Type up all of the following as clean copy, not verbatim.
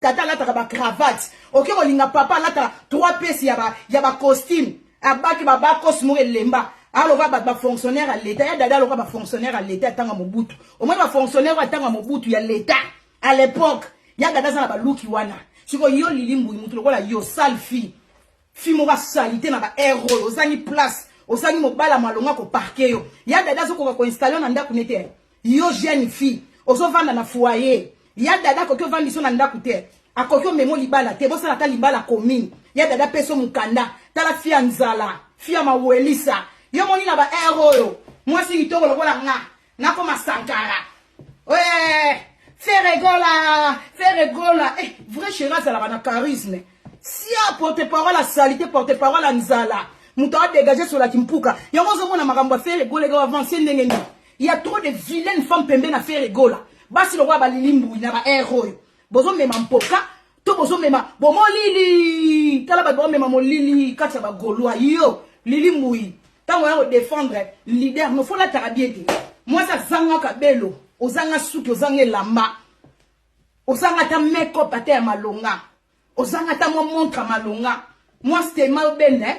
Tata alataka ba cravate. Oke kolinga papa alataka 3 pièces ya ba ya ba costume. Abaki ba ba costume moko elemba. Aloka ba ba fonctionnaire ya l'État. Ya dada aloka ba fonctionnaire ya l'État tanga Mobutu. Omoni ba fonctionnaire ya tanga Mobutu ya l'État à l'époque. Ya dada za na ba luki wana. Siko yo Lili Mbuyi mutu lokola yo sale fille. Fille moko salite na ba air oyo ozangi place. Ozangi mobala malonga ko parquer yo. Ya dada azokoka ko installer na ndako nete. Yo jeune fille ozovanda na foyer ya dada akoki ovandisa na ndako te akoki omemo libala te bosala ata libala commune ya dada peso mokanda tala fia nzala fia mawelisa yo moni na ba air oyo mwasi kitoko lokola nga nakoma sankara eh, ferre gola ferre gola eh, vrai chéri azalaka na charisme sia porte parole ya salite porte parole ya nzala moto adégage solaki mpuka yango ozomona makambo ya ferre gola eko avance ndenge nini. Il y a trop de vilaines femmes pembe na ferre gola. Basi lokola ba lili mbuyi na ba air oyo. Bozo mema mpoka to bozo mema bomolili. Tala ba mema molili kati ya ba gaulois yo lili mbuyi. Tango ya ko défendre leader no faut lataka bien te. Mwasi azanga kabelo, ozanga suki, ozanga elamba. Ozanga ata make-up ata ya malonga. Ozanga ata mwa montre ya malonga. Mwa stema obenda eh?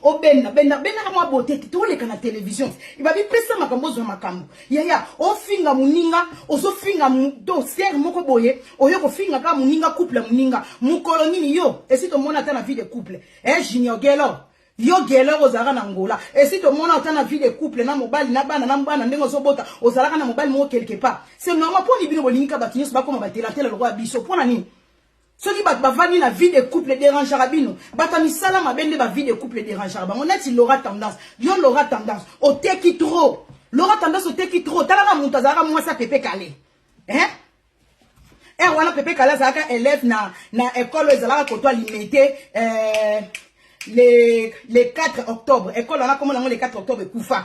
Obenda benda bendaka mwa beauté te toleka na télévision babi pesa makambo ozwa makambo yaya ofinga moninga ozofinga to sere moko boye oyo kofinga kaka moninga couple moninga mokolo nini yo esi tomona ata na vie de couple eh junior gelo yo gelo ozalaka na Angola esi tomona ata na vie de couple na mobali na bana na bana ndenge ozobota ozalaka na mobali moko quelque part. C'est normal. Mpo ni bino bolingi ka bato nyonso bakoma batelatela lokola biso mpo na nini? Soki bato bavandi na vie de couple dérangeaka bino, bato ya misala mabe nde ba vie de couple dérangeaka bango neti Laura Tendance. Yo Laura Tendance oteki trop. Laura Tendance oteki trop. Talaka moto azalaka mwasi ya Pepe Kale, hein? Ere wana Pepe Kale azalaka élève na école oyo ezalaka kotwa limete le 4 octobre. École wana komona yango le 4 octobre ekufa.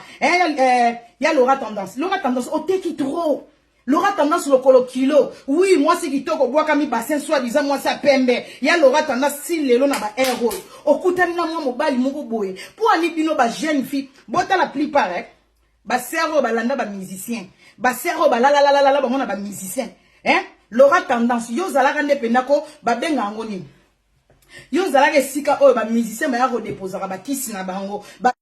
Ya Laura Tendance, Laura Tendance oteki trop. Laura Tendance lokolo kilo. Oui, mwasi kitoko bwakami bassin soit disant mwasi ya pembe. Ya Laura Tendance si lelo na ba air oyo okutani na mwa mobali moko boye. Po ani bino ba jeune fille bota la plupart eh? Ba sœur oyo balanda ba musicien. Ba sœur oyo balalalalala bango na ba musicien. Hein? Laura Tendance yo zalaka nde penda ko babenga yango nini? Yo zalaka esika oyo ba musicien baya ko déposaka ba kisi na bango. Ba...